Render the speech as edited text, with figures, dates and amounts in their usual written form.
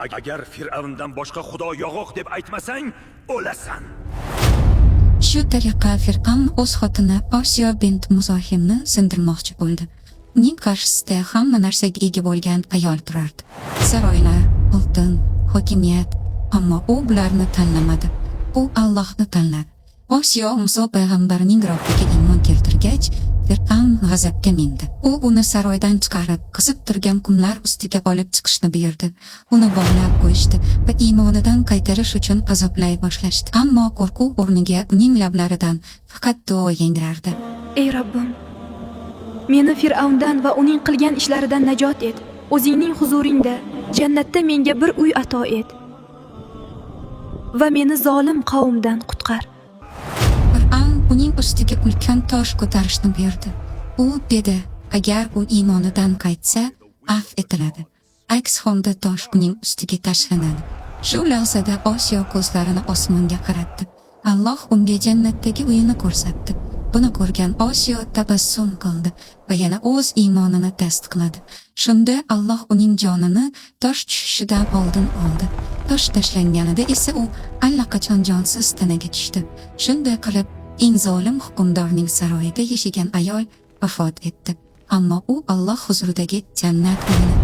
Agar Fir'avndan boshqa xudo yo'q deb aytmasang, o'lasan. Shu tariqa Fir'avn o'z xotini Osiyo bint Muzohimni sindirmoqchi bo'ldi. Uning qarshisida hamma narsaga ega bo'lgan ayol turardi. Saroylar, oltin, hokimiyat, ammo u bularni tanlamadi. U Allohni tanladi. Osiyo Muso payg'ambarning Robbiga iymon keltirgach, Fir'avn g'azabga mindi. U uni saroydan chiqarib, qizib turgan qumlar ustiga olib chiqishni buyurdi. Uni bog'lab qo'yishdi va iymonidan qaytarish uchun azoblay boshlashdi. Ammo qo'rquv o'rniga uning lablaridan faqat duo yangrardi. Ey Robbim, meni Fir'avndan va uning qilgan ishlaridan najot et. O'zingning huzuringda jannatda menga bir uy ato et va meni zolim qavmdan qutqar. Fir'avn uning ustiga ulkan tosh ko'tarishni buyurdi. U dedi, agar u iymonidan qaytsa, afv etiladi. Aks holda tosh uning ustiga tashlanadi. Shu lahzada Osiyo ko'zlarini osmonga qaratdi. Alloh unga jannatdagi uyini ko'rsatdi. Buni ko'rgan Osiyo tabassum qildi va yana o'z iymonini tasdiqladi. Shunda Alloh uning jonini tosh tushishidan oldin oldi. Tosh tashlanganida esa u allaqachon jonsiz tanaga tushdi. Shunday qilib, eng zolim hukmdorning saroyida yashagan ayol vafot etdi. Ammo u Alloh huzuridagi jannat uyini